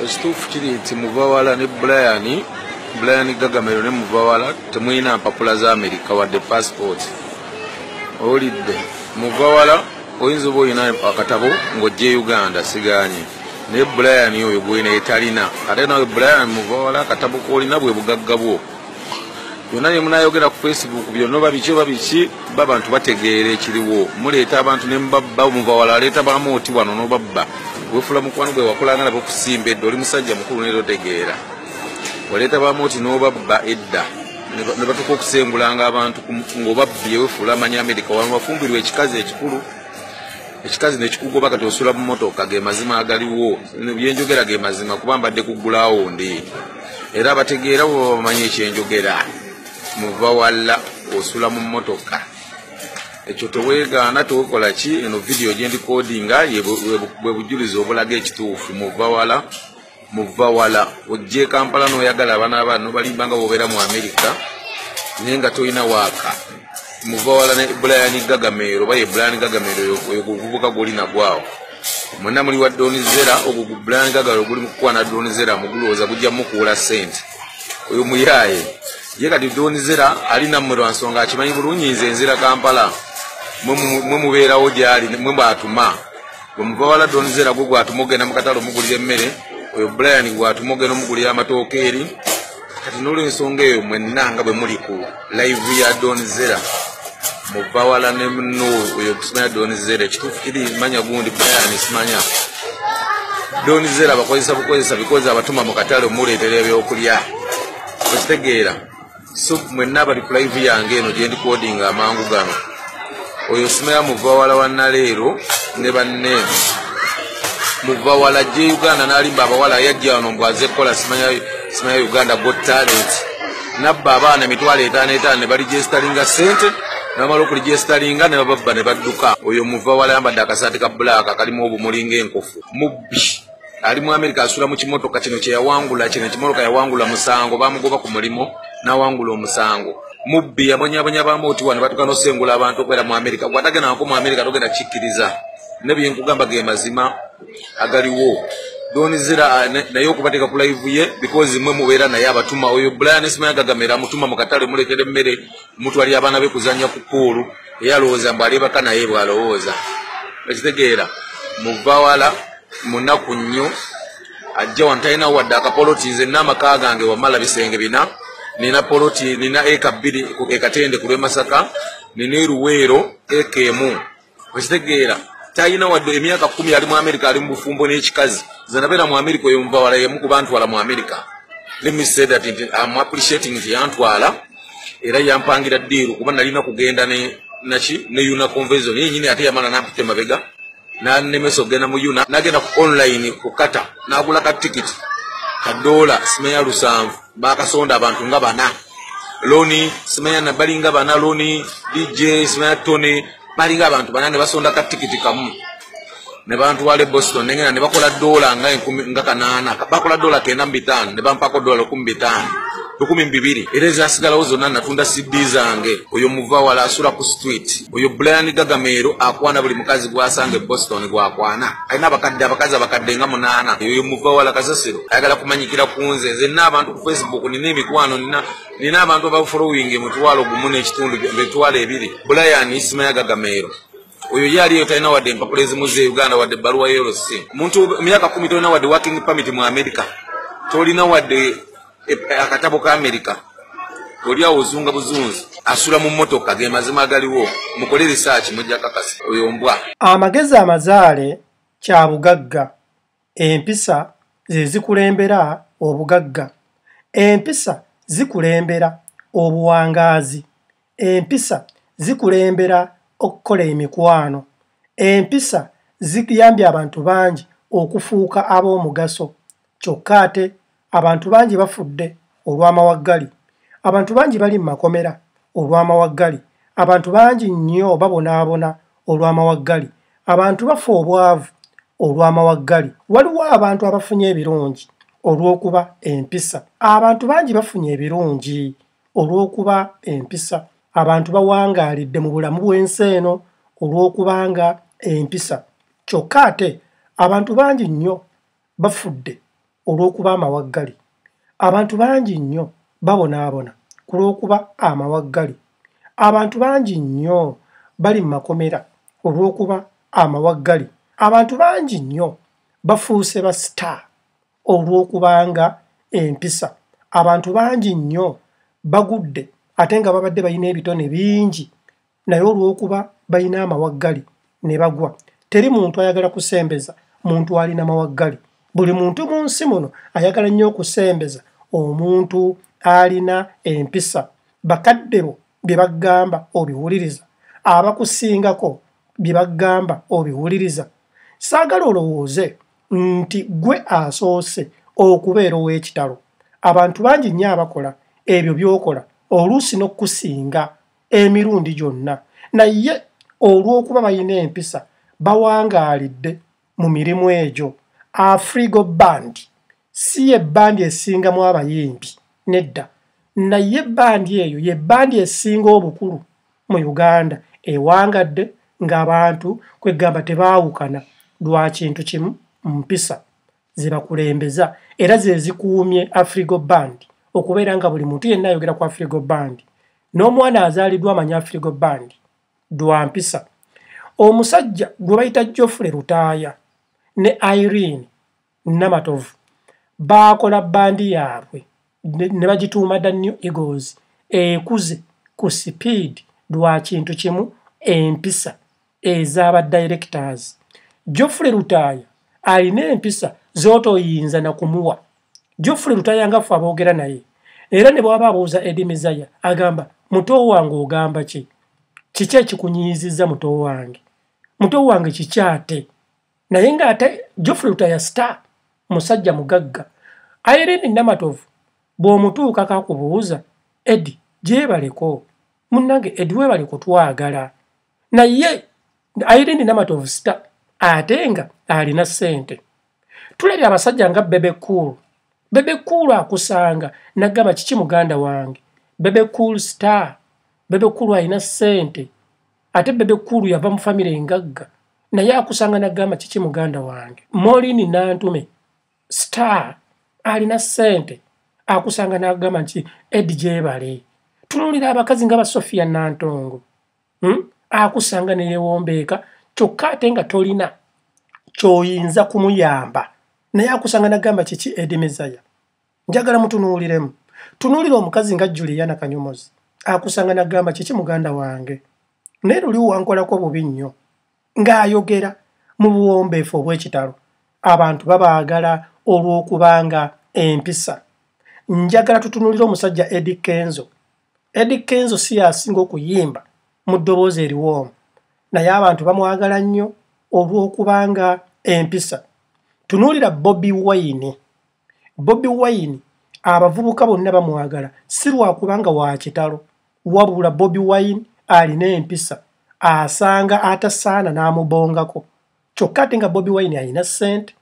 Ekituufu kiri nti Muvawala ne Brian Gagamero ne Muvawala temulina mpapula za Amerika wadde passport. Owulidde, Muvawala oyinza oba olina akatabo ng'ojja e Uganda, siganye, naye Brian oyo gwena etalina. Ate nawe Brian Muvawala, akatabo k'olina bwe bugagga bwo. Byonna bye munayogera ku Facebook byonna, oba biki oba biki, babantu bategeera ekiriwo. Muleeta abantu ne mubabba. Muvawala aleeta bamuoti wano n'obabba, wefuula mukwano gwe wakolanga nabo kusimba edda. Oli musajja mukulu naye totegeera. Waleeta bamuoti n'obabba edda ne batuuka okusengulanga abantu ng'obabbye, wefuula amanyi Amerika. Wano wafumbirwa ekikazi ekikulu, ekikazi nekikugoba, kati osula mu motoka. Ge mazima agaliwo, byenjogera ge mazima, kuba mbadde kuggulawo ndi era abategeera bo bamanyi ekyenjogera. Muvawala osula mu motoka, ekyo teweegaana, tewekola ki. Eno vidiyo gyendikodinga bwe bujulizi obulaga ekituufu. Muvawala, Muvawala, ojja e Kampala n'oyagala abaana abaana nobalimba nga bwobeera mu Amerika, naye nga tolina waaka. Muvawala ne Brian Gagamero, oba ye Brian Gagamero oyo guvubuka gwoli nagwawo, mwenna muli wa Don Zera. Ogwo gu Brian Gagamero guli mukukwana Don Zera, mugulowooza gujja mukuula ssente. Oyo muyaaye ye. Kati Don Zera ali nammwe lwa nsonga akimanyi bulungi nze nzira Kampala, mwe mubeerawo gyali, mwe bwatuma. Bwe Muvawala, Don Zera gwe gwatuma ogenda mu katale omugulira emmere, oyo Brian gwatuma ogenda omugulira amatooka eri. Kati n'olwensonga eyo, mwenna nga bwe muli ku live ya Don Zera, Muvawala ne muno oyo kusimanya Don Zera, ekituufu kiri manya gundi Brian simanya Don Zera bakozesa bukozesa bikozi, abatuma mu katale omuleetera ebyokulya, okitegeera? So mwenna bali ku live yange eno gye ndikodinga amangu gano, oyo simanya Muvawala wa naleero ne banne. Muvawala gye Uganda n'alimba abawala, yajja wano mbwaze kukola simanya Uganda Got Talent, nabba abaana 50,000 5 ne baligestalinga sente, ne bamala okuligestalinga ne bababba ne badduka. Oyo Muvawala yambadde akasaati ka black kalimu obumuli ng'enkofu, mubbi. Ali mu Amerika, asula mu kimotoka kino kyeyawangula. Kino ekimotoka yawangula musango, bamugoba ku mulimu n'awangula omusango. Mubbi, yabonyabonya bamuoti wano, batuka n'osengula abantu okubeera mu Amerika. Gwatagendangako mu Amerika togenda kikkiriza, ne byenkugamba ge mazima agaliwo. Don Zera naye okubateeka ku live ye because mwe mubeera naye, abatuma. Oyo Brian Simanya Gagamera amutuma mu katale muleetera emmere, mutwalira abaana be kuzannya ku pool. Ye alowooza mbu alibaka naye bw'alowooza, ekitegeera Muvawala munaku nnyo. Ajja wano talina wadde akapoloti. Nze nina amaka gange wamala bisenge bina, nina poloti, nina eka 2 ekatende ku lw'e Masaka, nina eruweero eka 1, okitegeera? Talina wadde. Emyaka 10 ali mu Amerika, ali mu bufumbo n'ekikazi. Nze nabeera mu Amerika, oyo Muvawala yemu ku bantwala mu Amerika. Let me say that nti I'm appreciating nti yantwala era yampangira deal, kuba nalina kugenda ne naki ne UNA convention ye nyini, ate yamala nampita emabega nanemesa okugenda mu UNA, nagenda ku online ku kata nagula ka tikiti ka dola simanya 7, bakasonda abantu nga bana, Loni simanya na balinga bana, Loni DJ simanya Tony, balinga abantu bana, ne basonda ka tikiti kamu ne bantwala e Boston. Nengenda ne bakola dola nga 800, bakola dola 95, ne bampako dola 1500, 2000, era ezasigalawo zonna natunda CD zange. Oyo Muvawala asula ku street. Oyo Brian Gagamero akwana buli mukazi gwasanga e Boston, gwakwana alina abakadde, abakazi abakadde nga munaana. Oyo Muvawala kasasiro, ayagala kumanyikira ku nze. Nze nina abantu ku Facebook, nina emikwano, nina abantu abafollowing 1,500, 20,000. Brian Ismaya Gagamero oyo ye aliyo talina wadde empapula ezimuze e Uganda, wadde ebbaluwa y'olosi. Muntu emyaka 10 tolina wadde working permit mu America, tolina wadde akatabo ka America, oli awo ozunga buzunzi, asula mu mmotoka. Ge mazima agaliwo, mukole research mujja kakasi. Oyo mbwa. Amagezi amazaale kya bugagga. Empisa ze zikulembera obugagga. Empisa zikulembera obuwangaazi. Empisa zikulembera okukola emikwano. Empisa ziyambye abantu bangi okufuuka ab'omugaso, kyokka ate abantu bangi bafudde olw'amawaggali. Abantu bangi bali mu makomera olw'amawaggali. Abantu bangi nnyo babonaabona olw'amawaggali. Abantu bafa obwavu olw'amawaggali. Waliwo abantu abafunye ebirungi olw'okuba empisa. Abantu bangi bafunye ebirungi olw'okuba empisa. Abantu bawangaalidde mu bulamu bw'ensi eno olw'okubanga empisa, kyokka ate abantu bangi nnyo bafudde. olw'okuba amawaggali. Abantu bangi nnyo babonaabona ku lw'okuba amawaggali. Abantu bangi nnyo bali mu makomera olw'okuba amawaggali. Abantu bangi nnyo bafuuse ba star olw'okubanga empisa. Abantu bangi nnyo bagudde ate nga babadde balina ebitone bingi, naye olw'okuba balina amawaggali ne bagwa. Teri muntu ayagala kusembeza muntu alina mawaggali. Buli muntu mu nsi muno ayagala nnyo okusembeza omuntu alina empisa. Bakadde bo bye bagamba obiwuliriza, abakusingako bye bagamba obiwuliriza. Saagala olowooze nti gwe asoose okubeera ow'ekitalo. Abantu bangi nnyo abakola ebyo by'okola oluusi n'okusinga emirundi gyonna, naye olw'okuba balina empisa bawangaalidde mu mirimu egyo. Afrigo Band si ye bbandi esingamu abayimbi, nedda, naye ebbandi eyo ye bbandi esinga obukulu mu Uganda, ewangadde ng'abantu kwegamba tebaawukana lwa kintu kimu, mpisa ze bakulembeza, era ze zikuumye Afrigo Band okubeera nga buli muntu yenna ayogera ku Afrigo Band, n'omwana azaaliddwa amanya Afrigo Band lwa mpisa. Omusajja gwe bayita Geoffrey Lutaaya ne Irene Namatovu baakola bbandi yaabwe ne bagituuma The New Eagles, ekuze ku sipiidi lwa kintu kimu, empisa ez'aba directors. Geoffrey Lutaaya alina empisa z'otoyinza na kumuwa. Geoffrey Lutaaya nga ffe aboogera naye, era ne bw'aba abuuza Eddie Mezaya agamba, muto wange ogamba ki? Kiki ekikunyiizizza muto wange? Muto wange kiki ate? Naye ng'ate Geoffrey Lutaaya star, musajja mugagga. Irene Namatovu bw'omutuukako akubuuza, Eddie gyebaleko, munnange Eddie weebale kutwagala. Naye Irene Namatovu star ate nga alina ssente. Tulabye abasajja nga Bebe Cool. Bebe Cool akusanga n'agamba kiki muganda wange? Bebe Cool star, Bebe Cool alina ssente, ate Bebe Cool yava mu famire engagga, naye akusanga n'agamba kiki muganda wange? Maureen Nantume star, alina ssente, akusanga n'agamba nti Eddie gyebale. Tunuulira abakazi nga ba Sophia Nantongo, akusanga ne yeewombeeka, kyokka ate nga tolina ky'oyinza kumuyamba, naye akusanga n'agamba kiki Eddie Mezaya? Njagala mutunuuliremu. Tunuulira omukazi nga Juliana Kanyomozi, akusanga n'agamba kiki muganda wange? Naye luli wankolako bubi nnyo, ng'ayogera mu buwombeefu obw'ekitalo. Abantu babaagala olw'okubanga empisa. Njagala tutunuulire omusajja Eddie Kenzo. Eddie Kenzo si y'asinga okuyimba mu ddoboozi eriwoomu, naye abantu bamwagala nnyo olw'okubanga empisa. Tunuulira Bobi Wine. Bobi Wine abavubuka bonna bamwagala si lwakubanga wa kitalo, wabula Bobi Wine alina empisa, asanga atasaana n'amubongako. Kyokka ate nga Bobi Wine alina ssente,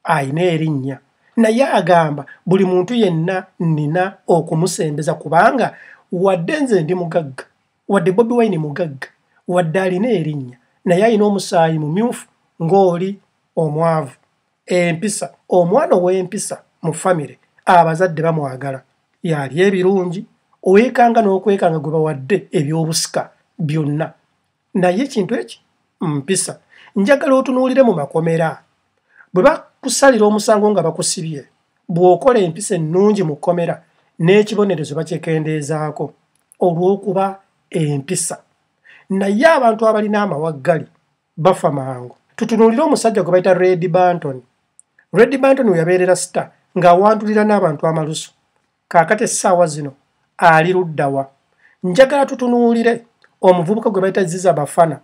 alina erinnya, naye agamba buli muntu yenna nnina okumusembeza, kubanga wadde nze ndi mugagga, wadde Bobi Wine mugagga, wadde alina erinnya, naye alina omusaayi mumyufu ng'oli omwavu. Empisa, omwana ow'empisa mu famire abazadde bamwagala, yali ebirungi, oweekanga n'okwekanga gwe bawadde eby'obusika byonna, naye ekintu eki mpisa. Njagala otunuulire mu makomera. Bwe bakusalira omusango nga bakusibye, bw'okola empisa ennungi mu kkomera, n'ekibonerezo bakyekendeezaako olw'okuba empisa. Naye abantu abalina amawaggali bafa mangu. Tutunuulire omusajja gwe bayita Red Banton. Red Banton we yabeerera star ng'awandulira n'abantu amalusu. Kaakati essaawa zino ali ludda wa? Njagala tutunuulire omuvubuka gwe bayita Ziza Bafana,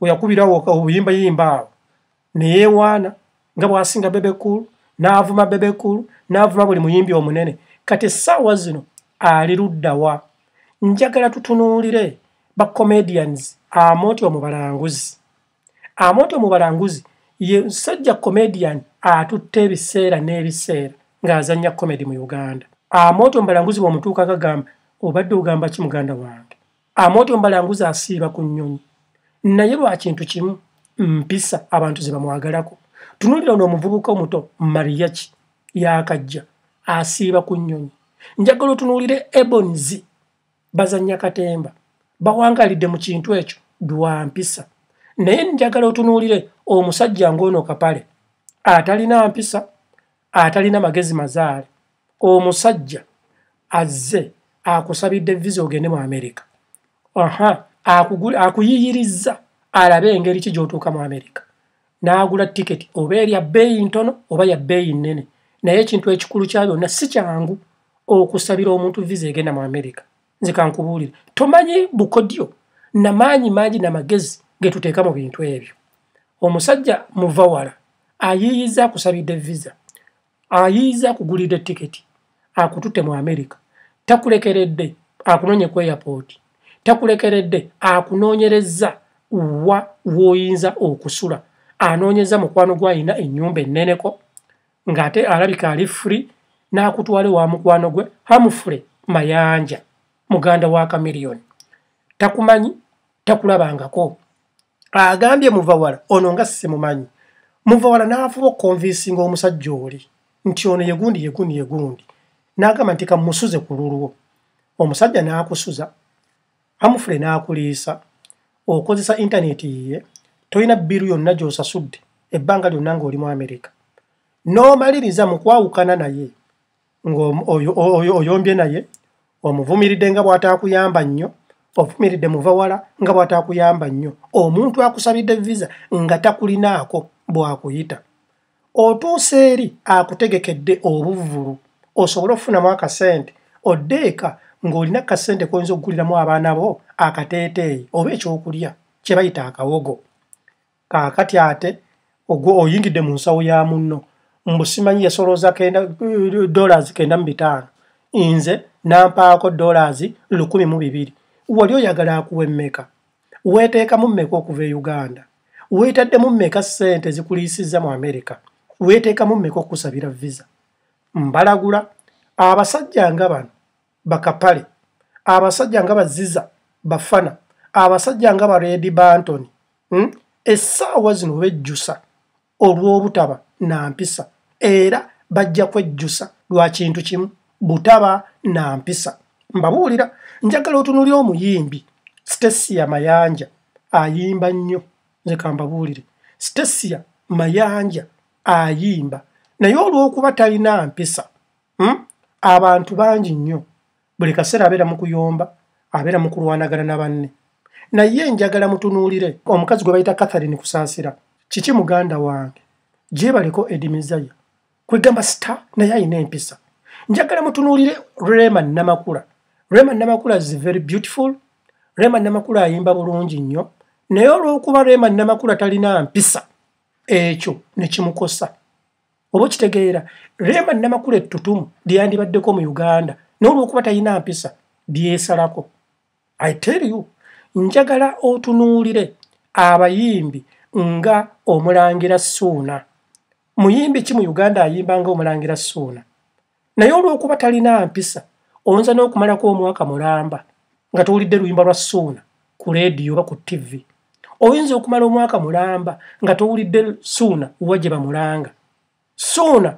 we yakubirawo obuyimbayimba awo ne yeewaana nga bw'asinga Bebe Cool, n'avuma Bebe Cool, n'avuma buli muyimbi omunene. Kati essaawa zino ali ludda wa? Njagala tutunuulire ba comedians, Amooti Omubalanguzi. Amooti Omubalanguzi ye musajja comedian atutte ebiseera n'ebiseera ng'azannya comedy mu Uganda. Amooti Omubalanguzi bw'omutuukako agamba, obadde ogamba ki muganda wange? Amooti Omubalanguzi asiiba ku nnyonyi, naye lwa kintu kimu, mpisa abantu ze bamwagalako. Tunuulira ono omuvubuka omuto Mariachi. Yakajja asiiba ku nnyonyi. Njagala otunuulire Ebonies, bazannya katemba, bawangalidde mu kintu ekyo lwa mpisa. Naye njagala otunuulire omusajja ng'ono Kapale, atalina mpisa, atalina magezi mazaale. Omusajja azze akusabidde visa ogende mu Amerika. Aha, akuyiyirizza alabe engeri ki gy'otuuka mu Amerika. N'agula tiketi oba erya bbeeyi ntono oba ya bbeeyi nnene. Naye ekintu ekikulu kya byonna, si kyangu okusabira omuntu visa egenda mu Amerika. Nze kankubuulire, tomanyi bukodyo namaanyi mangi namagezi ge tuteeka mu bintu ebyo. Omusajja Muvawala ayiiyiza akusabidde visa, ayiiyiza akugulidde tiketi, akututte mu Amerika, takulekeredde akunoonye ku airport, takulekeredde akunoonyerezza wa w'oyinza okusula, anoonyeza mukwano gw'alina ennyumba enneneko ng'ate alabika ali free, n'akutwala ewa mukwano gwe Hamufule Mayanja, muganda wa Chameleone. Takumanyi, takulabangako. Agambye Muvawala ono nga simumanyi. Muvawala n'afuba okukonvinsinga omusajja oli nti ono ye gundi, ye gundi, ye gundi. N'agamba nti kammusuze ku lulwo. Omusajja n'akusuza, Hamufule n'akuliisa, okozesa intaneti yiye, tolina bbiru yonna gy'osasudde ebbanga lyonna ng'oli mu Amerika. N'omaliriza mu kwawukana naye ng'oyombye naye, omuvumiridde nga bw'ataakuyamba nnyo, ovumiridde Muvawala nga bw'ataakuyamba nnyo. Omuntu akusabidde visa nga takulinaako bw'akuyita. Otuuse eri akutegekedde obuvvulu osobole okufunamu akasente, odde eka ng'olina akasente k'oyinza okuguliramu abaana bo akateeteeyi oba ekyokulya kye bayita akawogo. Kaakati ate ogwo oyingidde mu nsawo ya munno, mbu simanyi yasolooza $905, nze nampaako $1,002. Wali oyagala akuwa mmeka? Weeteekamu mmeka okuva e Uganda? Weetaddemu mmeka ssente zikuliisizza mu Amerika? Weeteekamu mmeka okukusabira visa? Mbalagula, abasajja nga bano bakapale, abasajja nga baziza bafana, abasajja nga ba Red Banton, essaawa zino bejjusa olw'obutaba na mpisa, era bajja kwejjusa lwa kintu kimu, butaba na mpisa. Mbabuulira, njagala otunuulire omuyimbi Stecia Mayanja, ayimba nnyo. Nze kambabuulire, Stecia Mayanja ayimba, naye olw'okuba talina mpisa, abantu bangi nnyo buli kaseera abeera mu kuyomba, abeera mu kulwanagana na banne. Naye njagala mutunuulire omukazi gwe bayita Catherine Kusaasira. Kiki muganda wange, gyebaleko Eddie Mezaya, kwegamba star naye alina empisa. Njagala mutunuulire Rema Namakula. Rema Namakula is very beautiful. Rema Namakula ayimba bulungi nnyo, naye olw'okuba Rema Namakula talina mpisa, ekyo ne kimukosa. Oba okitegeera, Rema Namakula ettutumu lyandibaddeko mu Uganda, naye olw'okuba talina mpisa lyesalako. I tell you, njagala otunuulire abayimbi nga Omulangira Ssuuna. Muyimbi ki mu Uganda ayimba nga Omulangira Ssuuna? Naye olw'okuba talina mpisa, oyinza n'okumalako omwaka mulamba nga towulidde luyimba lwa Ssuuna ku leediyo oba ku TV. Oyinza okumala omwaka mulamba nga towulidde Ssuuna wa gye bamulanga. Ssuuna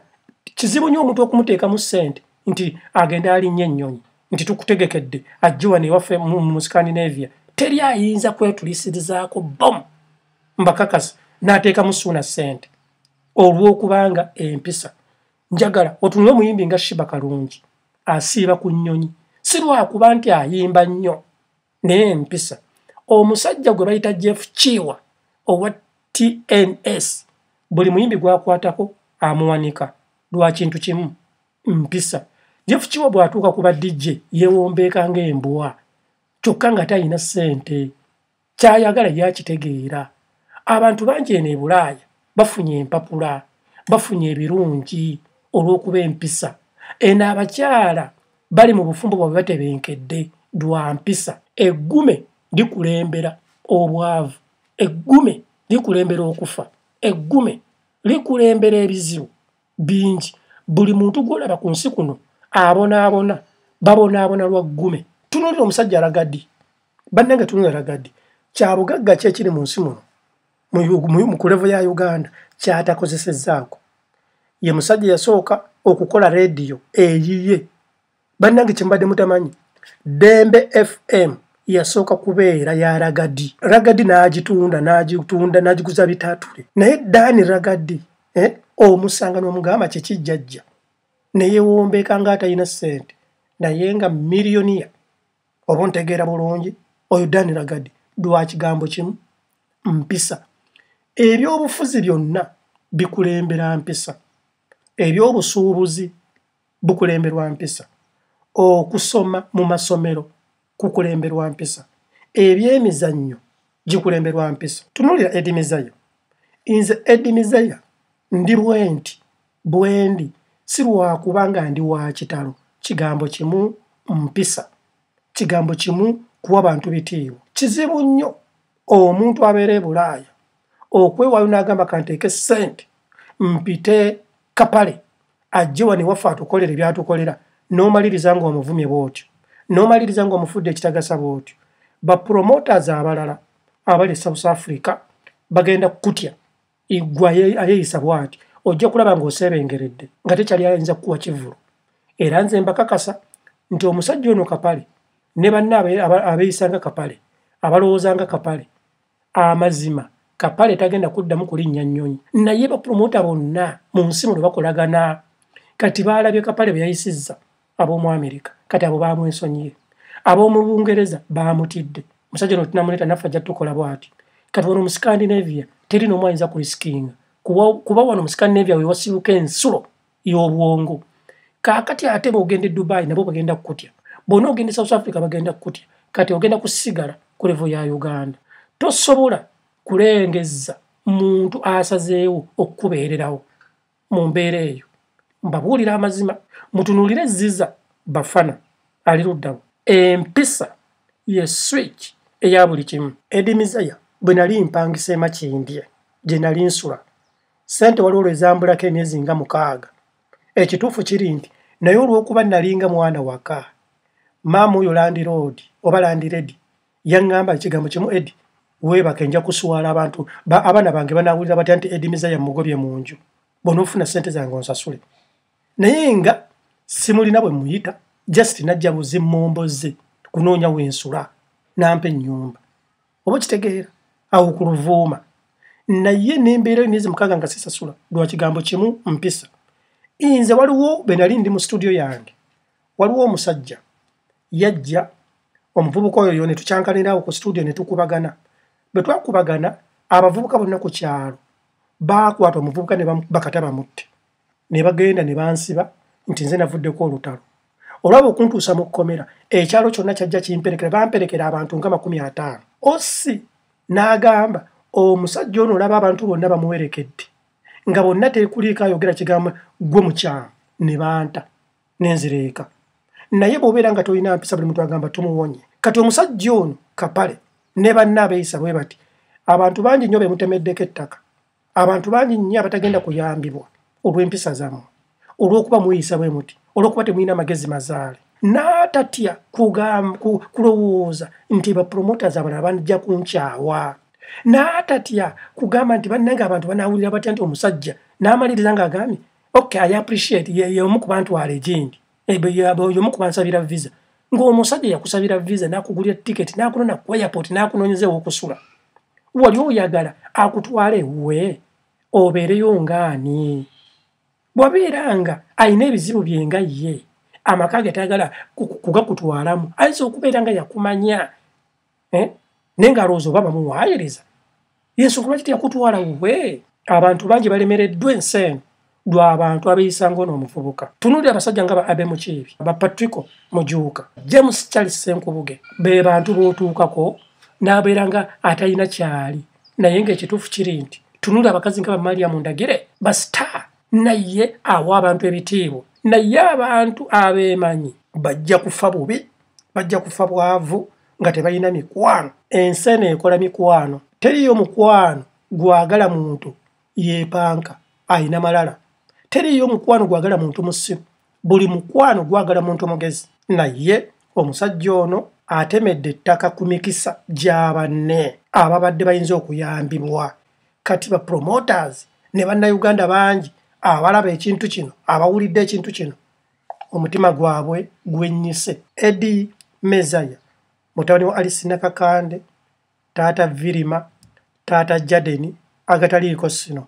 kizibu nnyo omuntu okumuteekamu ssente nti agenda alinnya ennyonyi, nti tukutegekedde ajje wano ewaffe mu Scandinavia. Teri ayinza kwetulisirizaako bomu, mbakakasa, n'ateekamu Ssuuna ssente olw'okubanga empisa. Njagala otunule omuyimbi nga Shiba Kalungi, asiiba ku nnyonyi, si lwakuba nti ayimba nnyo, naye empisa. Omusajja gwe bayita Jeff Kiwa owa TNS, buli muyimbi gw'akwatako amuwanika lwa kintu kimu, mpisa. Jeff Kiwa bw'atuuka ku ba DJ yeewombeeka ng'embwa, kyokka nga talina ssente, ky'ayagala ye akitegeera. Abantu bangi eno e Bulaaya bafunye empapula, bafunye ebirungi olw'okuba empisa. Eno abakyala bali mu bufumbo bwabwe batebenkedde lwa mpisa. Eggume likulembera obwavu, eggume likulembera okufa, eggume likulembera ebizibu bingi. Buli muntu gw'olaba ku nsi kuno abonaabona, babonaabona lwa ggume. Tunuulira omusajja Ragadi, bannange tunuulira Ragadi. Kyabugagga ki ekiri mu nsi muno mu kulevo ya Uganda ky'atakozesezzaako? Ye musajja yasooka okukola rediyo eyiye. Bannange kyembadde mutamanyi, Dembe FM yasooka kubeera ya Ragadi. Ragadi n'agitunda n'agitunda n'agiguza bitatule. Naye Dani Ragadi omusanga n'omugamba kye kijjajja ne yeewombeeka ng'atalina ssente naye nga miliyoniya. Oba ontegeera bulungi, oyo Dani Ragadi lwa kigambo kimu, mpisa. Ebyobufuzi byonna bikulembera mpisa, ebyobusuubuzi bukulemberwa mpisa, okusoma mu masomero kukulemberwa mpisa, ebyemizannyo gikulemberwa mpisa. Tunuulira Eddie Mezaya. Nze Eddie Mezaya ndi bwenti bwendi si lwakuba nga ndi wa kitalo. Kigambo kimu, mpisa. Kigambo kimu, kuwa bantu bitiibwa. Kizibu nnyo omuntu abeera e Bulaaya okwewaayo n'agamba kanteeke ssente mpite Kapale ajje wano ewaffe atukolere by'atukolera, n'omaliriza ng'omuvumye bw'otyo, n'omaliriza ng'omufudde ekitagasa bw'otyo. Ba promoters abalala abali e South Africa bagenda kukutya ggwe ayeeyisa bw'ati, ojja kulaba ng'oseebengeredde nga tekyali ayinza kukuwa kivvulu. Era nze mbakakasa nti omusajja ono Kapale ne banne abeeyisa nga Kapale, abalowooza nga Kapale, amazima Kapale tagenda kuddamu kulinnya nnyonyi. Naye bapromota bonna mu nsi muno bakolagana. Kati baalabye Kapale bwe yayisizza ab'omu Amerika, kati abo baamwesonyiye. Ab'omu Bungereza baamutidde. Musajja ono tunamuleeta naffe ajja tukola bw'ati. Kati wano mu Scandinavia teri n'omu ayinza kurisikinga kuba wano mu Scandinavia we wasibuka ensulo y'obwongo. Kaakati ate bw'ogenda e Dubai nabo bagenda kukutya, bw'ona ogenda e South Africa bagenda kukutya. Kati ogenda kusigala ku level ya Uganda. Tosobola kulengezza muntu asazeewo okukubeererawo mu mbeera eyo. Mbabuulira amazima, mutunuulire Ziza Bafana ali luddawo. Empisa ye switch eya buli kimu. Eddie Mezaya bwe nali mpangisa e Makindye gye nali nsula, ssente waliwo lwe zambulako emyezi nga 6. Ekituufu kiri nti naye olw'okuba nalinga mwana waka, maama oyo landiroodi oba landiredi yaŋŋamba ekigambo kimu, Eddie weebake nja kuswala abantu, abaana bange banaawulira batya nti Eddie Mezaya mugobye mu nju, bw'onoofuna ssente zange onsasule. Naye nga simulina bwe muyita, just najja buzimmomboze kunoonya wensula n'ampa ennyumba. Oba okitegeera awo ku Luvuuma. Naye n'embeera emyezi 6 nga sisasula lwa kigambo kimu, mpisa. Nze waliwo bwe nali ndi mu studio yange, waliwo omusajja yajja, omuvubuka oyo ne tukyankalirawo ku studio ne tukubagana. Bwe twakubagana, abavubuka bonna ku kyalo baakwata omuvubuka ne bakata bamutte. Ne bagenda ne bansiba nti nze navuddeko olutalo. Olwaba okuntuusa mu kkomera, ekyalo kyonna kyajja kimperekera, bamperekera abantu nga 50. Ossi n'agamba omusajja ono olaba abantu bonna bamuwerekedde nga bonna tekuliiko ayogera kigambo gwe mukyamu, ne banta ne nzireeka. Naye bw'obeera nga tolina mpisa buli muntu agamba tumuwonye. Kati omusajja ono Kapale ne banne abeeyisa bwe bati, abantu bangi nnyo be mutemeddeko ettaka, abantu bangi nnyo abatagenda kuyambibwa olw'empisa zammwe, olw'okuba mweyisa bwe muti, olw'okuba temulina magezi mazaale. N'atatya kulowooza nti ba promoters abalala bajja kunkyawa. N'atatya kugamba nti bannange abantu banaawulira batya nti omusajja n'amaliriza ng'agambye okay, I appreciate ye omu ku bantwala egindi, y'omu ku bansabira visa. Ng'omusajja yakusabira visa n'akugulira tiketi n'akunona ku airport n'akunoonyeza ew'okusula. Wali oyagala akutwale ewuwe obeereyo ng'ani? Bw'abeera nga alina ebizibu bye nga ye, amaka ge tayagala kugakutwalamu, ayinza okubeera nga yakumanya naye ng'alowooza oba bamuwaayiriza. Y'ensonga lwaki teyakutwala wuwe? Abantu bangi balemereddwa ensi eno lw'abantu abeeyisa ng'ono omuvubuka. Tunuulira abasajja nga ba Abe Mukiibi, ba Patrico Mujuuka, James Charles Ssenkubuge, be bantu b'otuukako n'abeera nga atalina kyali. Naye ng'ekituufu kiri nti tunuulira abakazi nga ba Mariam Ndagire, ba star, naye awa abantu ebitiibwa. Naye abantu abeemanyi bajja kufa bubi, bajja kufa bwavu nga tebalina mikwano. Ensi eno ekola mikwano. Teriiyo mukwano gwagala muntu yeepanka ayina malala. Teriiyo mukwano gwagala muntu musiru. Buli mukwano gwagala muntu mugezi. Naye omusajja ono atemedde ettaka ku mikisa gya banne ababadde bayinza okuyambibwa. Kati ba promoters ne bannayuganda bangi abalaba ekintu kino, abawulidde ekintu kino, omutima gwabwe gwennyise. Eddie Mezaya, mutabani wa Alice Nakakande, taata Virima, taata Jaden, agataliiko sino.